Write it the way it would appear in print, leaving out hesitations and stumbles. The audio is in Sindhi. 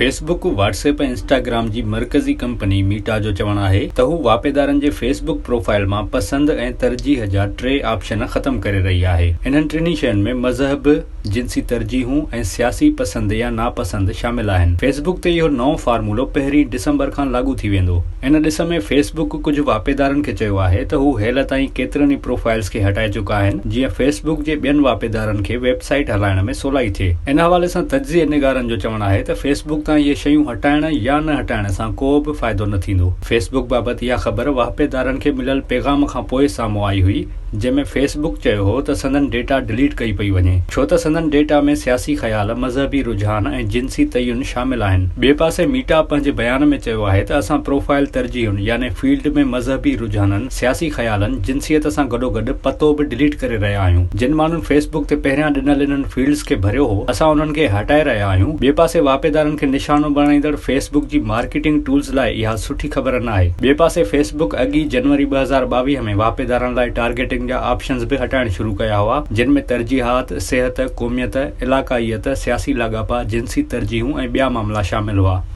Fee book, WhatsApp ۽ Instagram جي مرڪزي ڪمپني ميٽا جو چوڻ آهي ته هو واهپيدارن جي فيس بڪ پروفائل مان پسند ۽ ترجيح جا ٽي آپشن ختم ڪري رهي آهي. انهن ٽنهي شين ۾ مذهب، جنسي ترجيحون ۽ سياسي پسند يا ناپسند شامل آهن. فيس بڪ تي اهو نئون فارمولو پهرين ڊسمبر کان لاڳو ٿي ويندو. ان ڏس ۾ فيس بڪ ڪجهه واهپيدارن کي چيو آهي ته هو هيل تائين ڪيترن ئي پروفائلز کي هٽائي چڪا آهن جيئن فيس بڪ جي ٻين واهپيدارن کي ويب سائيٽ هلائڻ ۾ سولائي ٿئي. ان حوالي سان تجزيي نگارن جو چوڻ آهي ته فيس بڪ تان اهي شيون هٽائڻ يا نه هٽائڻ سان ڪو به فائدو نه ٿيندو. فيس بڪ بابت اها خبر واهپيدارن کي مليل پيغام کان پوء سامهون آئي هئي جنهن ۾ فيس بڪ چيو هو ته سندن ڊيٽا ڊليٽ ڪئي پئي وڃي ڇو ته سندن ڊيٽا ۾ سياسي خيال، مذهبي رجحان ۽ جنسي تعين شامل آهن. ٻئي پاسي ميٽا پنهنجي بيان ۾ چيو آهي ته اسان پروفائل ترجيحن يعني فيلڊ ۾ مذهبي رجحانن، سياسي خيالن، جنسيت سان گڏوگڏ پتو به ڊليٽ ڪري رهيا آهيون. جن ماڻهن فيس بڪ تي پهريان ڏنل انهن فيلڊز کي ڀريو هو اسان انهن کي هٽائي رهيا آهيون. ٻئي پاسي واهپيدارن کي نشانو بڻائيندڙ فيس بڪ جي مارڪيٽنگ ٽولز لاء اها سٺي خبر ناهي. ٻئي پاسي فيس بڪ اڳ ئي جنوري 2022 ۾ واهپيدارن لاء ٽارگيٽنگ جا آپشنز به هٽائڻ شروع ڪيا هئا، جن ۾ ترجيحات، صحت، قوميت، علاقائيت، سياسي لاڳاپا، جنسي ترجيحون ۽ ٻيا معاملا شامل هئا.